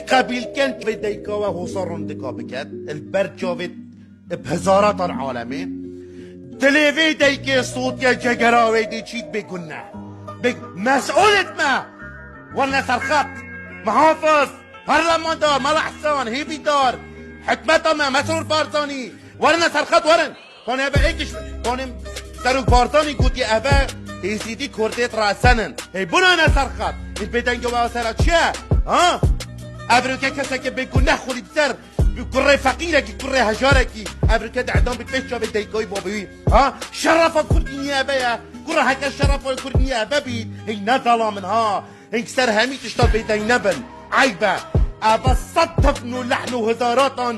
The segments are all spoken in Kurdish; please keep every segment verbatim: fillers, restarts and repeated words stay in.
Qebîl ken vê dayika we hosa rindika biket, li ber çavê bi hezaratan alemê. Dilê vê dayikê sotiye, cegera wê dê çît bê guneh. Bê mesûl et me. Werne serxet. Muhafiz, parlamenter, Mela Hesen, Hêvîdar, hikmeta me, Mesrûr Barzanî, werine serxet, werin. Kanê eve êkiş, kanê Serok Barzanî gotiye eve Êzîdî Kurdêt resen in. Hey, buna ne serxet. Ê bêdenge we sera çi ye? Ha? Evroke keseke bêguneh xwedî ser, bi kurê feqîrekî, kurê hejarekî, evroke de edam bi pêş çavê deykayî babî wî. Ha? Şerefa Kurdî niye eve ye? Kura heke şerefa Kurdî niye eve bî? Hey, ne zalamin ha. Hing ser hemî tişta bêdeng nebin. Eyb e. Eva sed tefn û lehn û hezaratan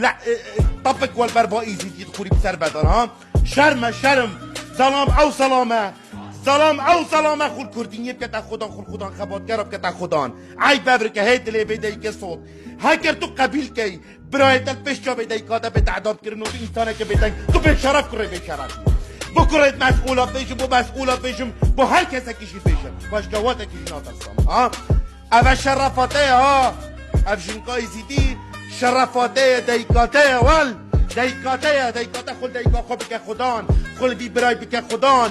le-, e, e, tepik welber va Êzîdî xûrî bi ser vedan ha. Şerm e, şerm. Zelam ew zelam e. Zelam ew zelam e, xul Kurdîniyê bikete xudan, xul xudan xebatkera bikete xudan. Eyb e, evrike hê dilê vê dayikê sot. Heker tu qebîl key, birayê te li pêş çavê dayika te bê tehdad kirin û tu însaneke bêdeng, tu bêşeref kurê bêşeref. Bo kurê mesûla bêjim, bo mesûla bêjim, bo her kesekî jî bêjim. Baş gewatekî jî natirsim. Ha? Eve şerefa te ye ha. Ev jinka Êzîdî şerefa te ye, dayika te ye wel. Dayika te ye, dayika te xul dayika xwe bike xudan. Xul vî biray bike xudan.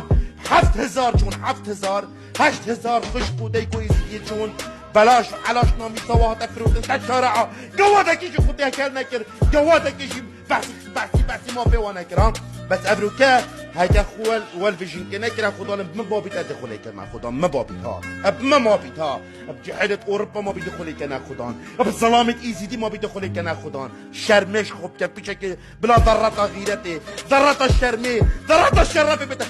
Heft hezar çûn, heft hezar. Heşt hezar xişk û dayik û Êzîdiyê çûn. Belaş û elaş namîsa we hate firotin. Te çare a. Gewatekî jî xwe têkel nekir. Gewatekî jî behsî, behsî, behsî mafê wan nekir, ha? Bes evroke heke xwe wel, wel vijînkê nekire, xwe dalin bi min babît ez dê xwe lê keme xudan, min babît ha. Eb min mabît ha. Eb cihêlet Ewropa mabît dê xwe lê kene xudan. Eb zelamêt Êzîdî mabît dê xwe lê kene xudan. Şermêş xwe bike piçekê bila zerreta xîretê, zerreta şermê, zerreta şerefê bide.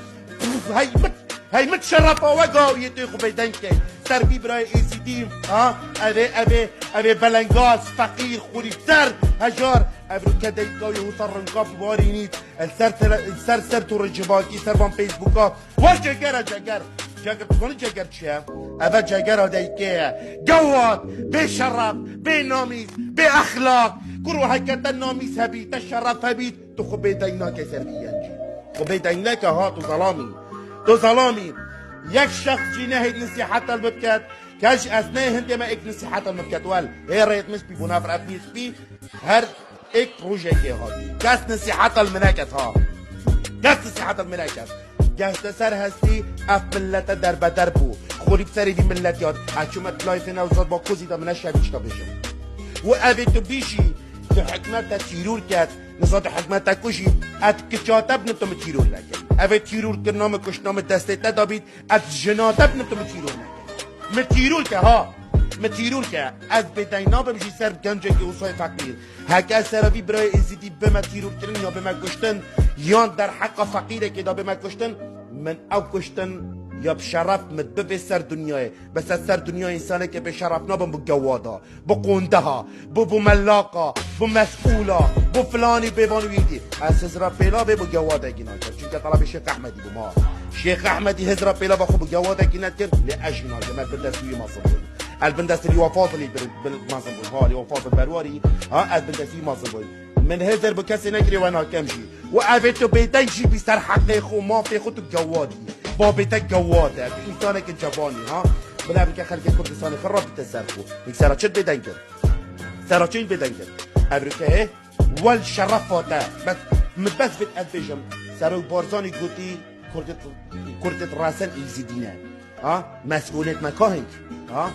Hey mit, hey mit şerefa we gawiyê tê xwe bêdeng key. Ser vî birayê Êzîdî, ha? Evê, evê, evê belengaz, feqîr, xurî ser, hejar. Ev rûke deyka wî hûsa rinka bibarînît. El ser tele-, el ser, ser tu ri civakî, ser van Facebooka. Wa cegera ceger. Ceger, tu zanî ceger çi ye? Eve cegera deykê ye. Gewat, bê şeref, bê namîs, bê exlaq. Kuro heke te namîs hebî, te şeref hebî, tu xwe bêdeng nake ser vî gencî. Xwe bêdeng neke ha, tu zelamî. Tu zelamî. Yek şexs jî nehêt nisîheta li biket. Kes ez nehê hindê me êk nisîheta li biket. Wel, hê rêt min spî bû, nafir ev spî. Her êk rojekê hatî. Kes nisîheta li min neket ha. Kes nisîheta li min neket. Gehte ser hestî, ev millete derbeder bû. Xorî bi serê vî milletî hat. Ez çûme di layfê ne û zad ba kozî de min neşev çi bêjim. Û evê tu bîşî, tu hikmete tîrûr ket, niza tu hikmete kujî, ez kiça te binim tu min tîrûr nekî. Evê tîrûr kirina min, kuştina min destê te dabît, ez jina te binim tu min tîrûr nekî. Min tîrûr ke ha, min tîrûr ke. Ez bêdeng nabim jî ser gencekî ûsayê feqîr. Heke ez sera vî birayê Êzîdî bime tîrûrkirin ya bime kuştin, yan derheqa feqîrekê de bime kuştin, min ew kuştin ya bi şeref min bivê ser dinyayê. Bes ez ser dinyayê însanekê bê şeref nabim bi gewada, bi qondeha, bi, bi melaqa, bi mesûla, bi filanî bêvan wî dî. Ez hizra pêla bê bi gewadekî nakim. Çunke telebê Şêx Ehmedî bûm ha. Şêx Ehmedî hizra pêla ve xwe bi gewadekî nekir, lê ez jî nakim. Ez bi destûyê mezin bûm. El bin destê Lîwa Fazilî bir, bir mezin bûm. Ha, Lîwa Fazil Berwarî, ha, ez bin destî mezin bûm. Min hêzer bi kesê nekirê we nakem jî. Û evê tu bêdeng jî bî ser heqê xwe, mafê xwe tu gewad î. Babê te gewad e. Tu însaneke cevan î, ha? Bila bike xelkê Kurdistanê xwe rabîte ser xwe. Hîn sera çi bêdeng kir? Sera çi bêdeng kir? Ev rike hê? Wel şerefa te. Bes, min bes bit ez bêjim. Serok Barzanî gotî, Kurdêt, Kurdêt resen Êzîdî ne. Ha? Mesûlêt me ka hêk? Ha?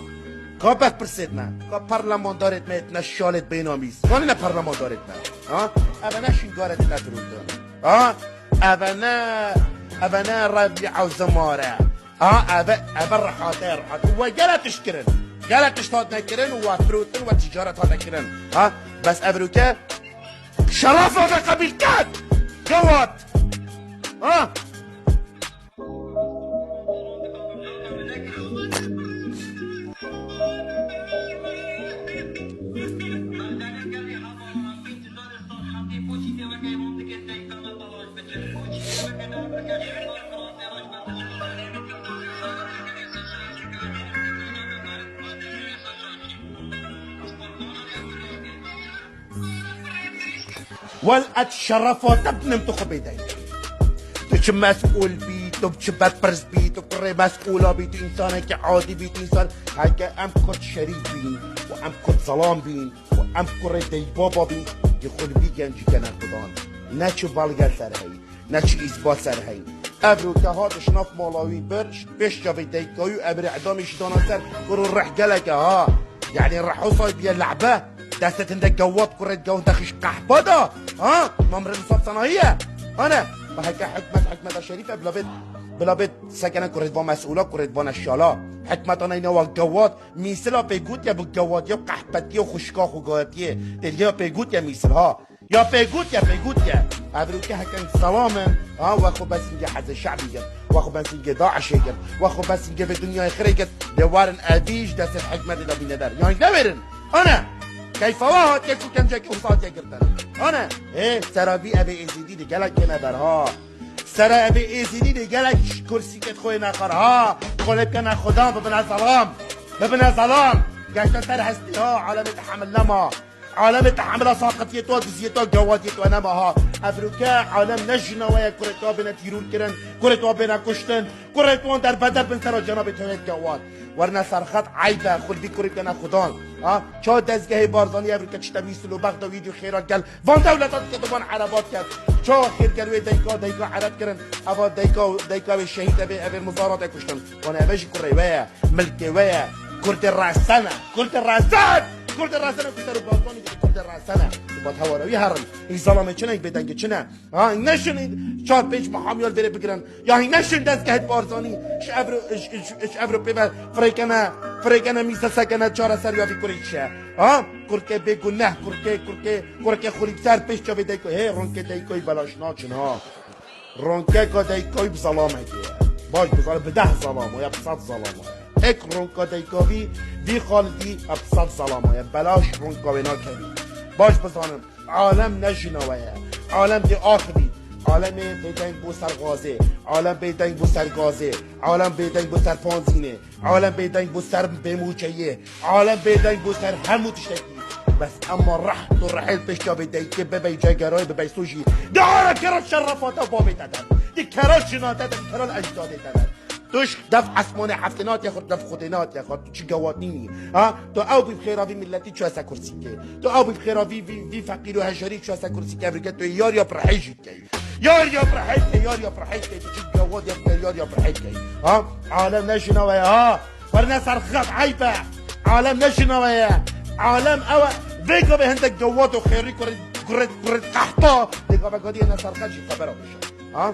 Ka berpirsêt me? Ka parlamendarêt me êt ne şalêt bênamîs? Kanî ne parlamendarêt me? Ha? Eve ne şingarêt ne firotin. Ha? Eve ne, eve ne Rebî ew zimar e. Ha? Eve, eve rehate, rehate. We gele tişt kirin. Gele tişt hat nekirin û we firotin, we ticaret hat nekirin. Ha? Bes ev rûke şerefa te qebîl ket. Gewat. Ha? Wel ez şerefa te binim tu xwe bêdeng. Tu çi mesûl bî, tu çi berpirs bî, tu Kurê mesûla bî, tu însanekî adî bî, tu însan. Heke em Kurd şerîf bîn û em Kurd zelam bîn û em kurê deybaba bîn, yê xwe li vî gencî kene xudan. Ne çi belge ser heyî, ne çi îsbat ser heyî. Ev rûke hat şinaf mala wî bir, pêş çavê deyka wî û emrê edamê jî dana ser, kur û rih gelek e ha. Yanî rih o say biye lehbe. Destê tinde gewat kurê gewat de xîş qehpa da. Ha? Ma mirin sab sanayî ye. Ane. Ba heke hikmet, hikmeta şerîf e, bila bêt, bila bêt sekene kurê va mesûla, kurê va neşala. Hikmeta neyne wa gewat, mîsila pê gotiye bi gewatiya qehpetiya xuşka xwe gayetiye. Têliya pê gotiye mîsil ha. Ya pê gotiye, pê gotiye. Ev rûke heken zelam in. Ha, we xwe besingê Hezê Şe'bî girt. We xwe besingê DAIŞê girt. We xwe besingê vê dinyayê xirê girt. Dê werin evî ji destê hikmetê de bîne der. Yanî ne werin. Ane. Keyfa we hatiye ku kemcekî wisa hatiye girtin. Ane. Ê, sera vî evê Êzîdî de gelek kêne ber ha. Sera evê Êzîdî de gelek kursîkê xwe nexar ha. Xwe lê bikene xudan bibine zelam. Bibine zelam. Geşte ser hestî ha. Alemê tehemil nema. Alemê tehemila saqitiyê to, diziyê to, gewatiyê to nema ha. Ev rûke alem ne jina we ye, kurê to bêne tîrûr kirin, kurê to bêne kuştin, kurê to derbeder bin sera cenabê tewê gewat. Werine serxet eyb e, xwe li vî kurê bikene xudan. Ha? Ça dezgehê Barzanî ev rûke çi te mîsil û bexda wî dû xêra gel van dewleta dike, di van ereba diket. Ça xêr gel wê deyka, deyka ereb kirin. Eva deyka, deyka wê şehîd e bê, evê muzara te kuştin. Wan eve jî kurê we ye. Milkê we ye. Kurdê resen e. Kurdê resen! Kurdê resen e, ku ser û Barzanî dike Kurdê resen e. Bat hewara wî herin. Hî zelamê çi ne, hî bêdengê çi ne? Ha, hî neşin hî çar pênc mihamiya li vêrê bigirin. Ya hî neşin destgehê Barzanî. Ji Evro, ji, ji, ji Ewropê ve firêkene, firêkene mîse sekene çareser ya vî kurê çi ye. Ha? Kurdkê bêguneh, kurdkê, kurdkê, kurdkê xurî ser pêş çavê deyko. Hê, ronkê deykoyî belaş naçin ha. Ronkeka deykoyî bi zelamekê ye. Baş bi zelam, bi deh zelama ye, bi sed zelama ye. Ek ronka deyka vî, vî xalidî, e, bi sed zelama ye. Belaş ronka wê nakevî. Baş bizanin, alem ne jina we ye. Alem dê axivî. Alemê bêdeng bû ser gazê. Alem bêdeng bû ser gazê. Alem bêdeng bû ser panzînê. Alem bêdeng bû ser bêmûçeyê. Alem bêdeng bû ser hemû tiştekî. Bes ema reh, tu rehê li pêşiya vê deyikê bibey cegerayê, bibey sojî. Di ara kera şerefata bavê te de. Di kera jina te de, di kera li ecdadê te de. Tu ji def esmanê heftê natiye xurt, def Xwedê natiye xurt. Tu çi gewatînî. Ha? Tu ew bî bi xêra vî milletî çûye ser kursîkê. Tu ew bî bi xêra vî, vî, vî feqîr û hejarî çûye ser kursîkê. Ev rike tu yê yar ya bi rehê jî dikey. Yar ya bi rehê dikey, yar ya bi rehê dikey. Tu çi gewat ya dikey, yar ya bi rehê dikey. Ha? Alem ne jina we ye, ha? Werine serxet, eyb e. Alem ne jina we ye. Alem ew e. Vê gavê hindek gewat û xêrî kurê, kurê, kurê qehpa. Vê gavê gadiyê ne serxet jî xebera bişe. Ha?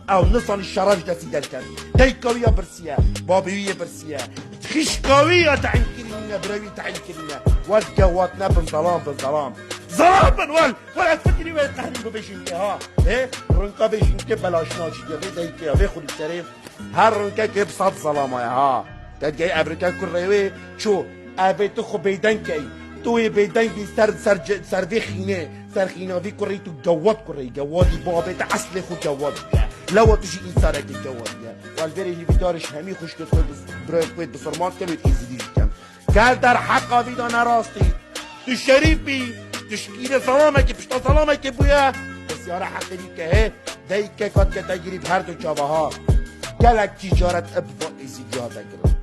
Ew nisanî şeref ji destî derket. Deyka wî ya birsiye. Babê wî yê birsiye. Xîşka wî ya te'în kirîne, birê wî te'în kirîne. Wel gewat nebin, zelam bin, zelam. Zelam bin, wel. Wel ez fikirî wê qehrî bibêjin ke ha. Ê, rinka bêjin ke belaş naçî, vê deyke ya, vê xurî serê. Her rinkekê bi sed zelama ye ha. Te digehî ev rinke kurê wê çû. Evê tu xwe bêdeng key. Tu wê bêdeng bî ser, ser ce-, ser vê xînê. Ser xîna vî kurê tu gewat kurê. Gewatî babê te eslê xwe gewat bûye. Lewa tu jî însanekî gewat ye. Wal vêrê hîvîdarê ji hemî xwişkê xwe bi-, birayê xwe bisilman dikem, êzidî jî dikem. Ger derheqa vî de ne rastî. Tu şerîf bî, tu şikîlê zelamekî, pişta zelamekî bûye, pisyara heqê vî ke hê, deyke kat ke te girî bi her du çava ha. Gelek tîcaret bi van êzîdiya te kirin.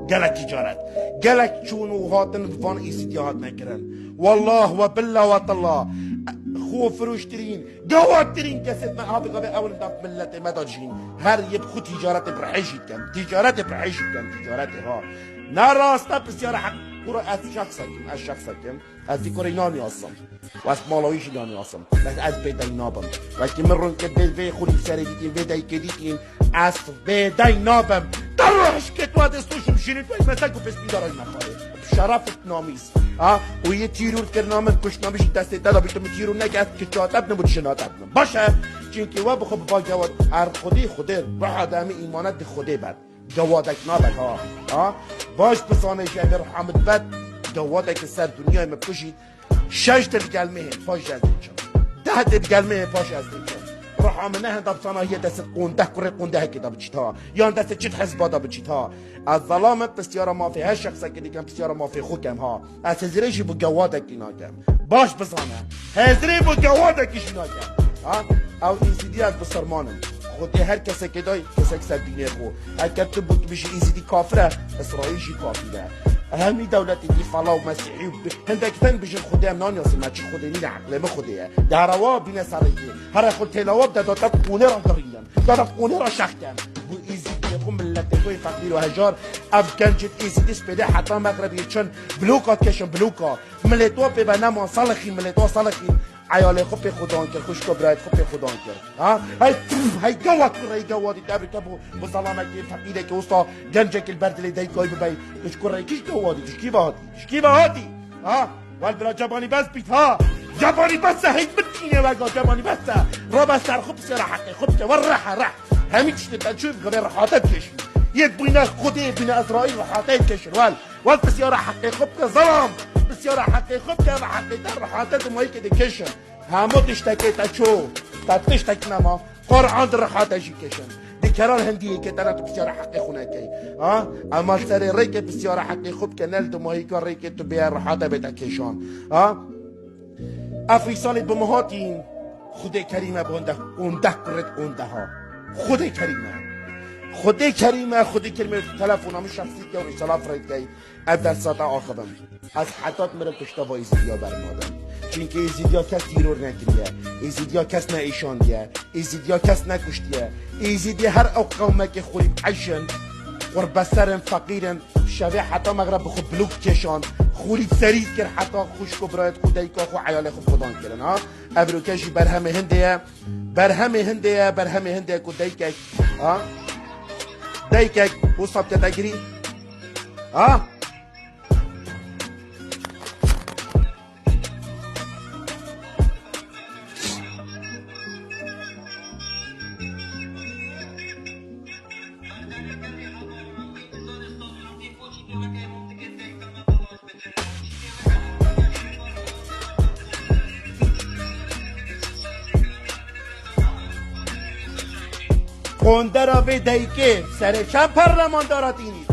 Gelek tîcaret. Gelek çûn û hatin bi van êzîdiya hatine kirin. Wallah we billah we tallah. Xwe firûştirîn. Gewattirîn kesê me, ha, bi gavê ew li nav miletê me de jîn. Her yê bi xwe tîcaretê bi rehê jî dikem. Tîcaretê bi rehê jî dikem, tîcaretê ha. Ne rast e, pisyara heq. Kuro ez şexsek im, ez şexsek im. Ez vî kurê naniyasim. Û ez mala wî jî naniyasim. Bes ez bêdeng nabim. Wekî min rûn kir vê, vê xurî serê dîtîn, vê deyikê dîtîn. Ez bêdeng nabim. Te rû hişkê tu dê stûşim jînî tu, ez mesek û pêspî daraj me xwarê. Şeref namîs. Ha? Û yê tîrûr kirina min, kuştina min jî destê te de bî, tu min tîrûr neke, ez kiça te binim û dijina te binim. Baş e? Çimkî we bi xwe bi va gewat, her xwedî xwedê, ruha de min îmanet di xwedê bet. Gewadek nabet ha. Ha? Baş bizane ji evê ruha min bet, gewadek li ser dinyayê min bikujît, şeş dil gel min hê, paş ez diçim. Deh dil gel min hê, paş ez diçim. Ruha min ne henda bi sanahiyê dest qondeh kurê qondehekê de biçît ha. Yan destê çift hizba de biçît ha. Ez zelam im, pisyara mafê her şexsekê dikim, pisyara mafê xwe kem ha. Ez hizirê jî bi gewadekî nakem. Baş bizane. Hizirê bi gewadekî jî nakem. Ha? Ew êzîdî ez bisilman im. Xwedê her kesekê dayî, kesek ser dînê xwe. Eger tu bû tu bijî Êzîdî kafir e, Îsraîl jî kafir e. Hemî dewletê dî xala û mesîhî û bi-, hindek tên bijin Xwedê em nanyasin, me çi Xwedê nîne, eqlê min Xwedê ye. De here wa bîne serê kê. Here xwe têlawa bide, da te qûnê re girînin. Da te qûnê re şex ken. Bû Êzîdiyê xwe, miletê xwe yê feqîr û hejar, ev gencên Êzîdî spêdê heta mexreb yê çin bloka dikeşin, bloka. Milê to pê ve neman, salixîn, milê to salixîn. Eyalê xwe pê xwedan kir, xwişk û birayê xwe pê xwedan kir. Ha? Hey, pf, hey, gawat kurê, gawatî, tebrîke bu, bu zalamekî, feqîrekî, usta, gencekî li ber dilê deykayî bibey. Tu ji kurê kî gawatî, tu ji kî ve hatî? Ji kî ve hatî? Ha? Wal bira cebanî bes bît, ha? Cebanî bes e, hey, min tîne wega, cebanî bes e. Rabe ser xwe, pisyara heqê xwe bike, we rehe, reh. Hemî tiştê te çû, bi rehate dikêşî. Yek bûyne Xwedê, bûyne Îsraîl, rehate dikêşin, wal. Wek pisyara heqê xwe bike, zelam. Pisyara heqê xwe bike, ve heqê te rihate di mayîkê de kêşin. Hemû tiştekê te çû. Te tiştek nema. Quran di rihate jî kêşin. Di keran hindiyê ke te ne tu pisyara heqê xwe nekey. Ha? Ema li serê rêkê pisyara heqê xwe bike, ne li di mayîka rêkê tu bêye rihate bête kêşan. Ha? Ev rîsalê bi min hatîn, Xwedê Kerîm e, bi hindek, hindek kurê hindek ha. Xwedê Kerîm e. Xwedê Kerîm e, Xwedê Kerîm e, telefona min şexsî ke rîsala firê dikey, ev dersa te axivim. Ez heta mirim pişta va Êzidiya bernadim. Çimkî Êzidiya kes tîror nekiriye. Êzidiya kes neîşandiye. Êzidiya kes nekuştiye. Êzidî her ew qewmekê xurîb eyşin, qurbeserin, feqîrin, şevê heta mexreb bi xwe bilûk kêşan, xurîb serî kir heta xwişk û birayet xwe, dayika xwe, eyalê xwe xwedan kirin, ha? Evroke jî berhemê hindê ye. Berhemê hindê ye, berhemê hindê ye ku daykek, ha? Daykek wisa bikete girî. Ha? Qondera vê dayikê serê çend perlemandara tînî?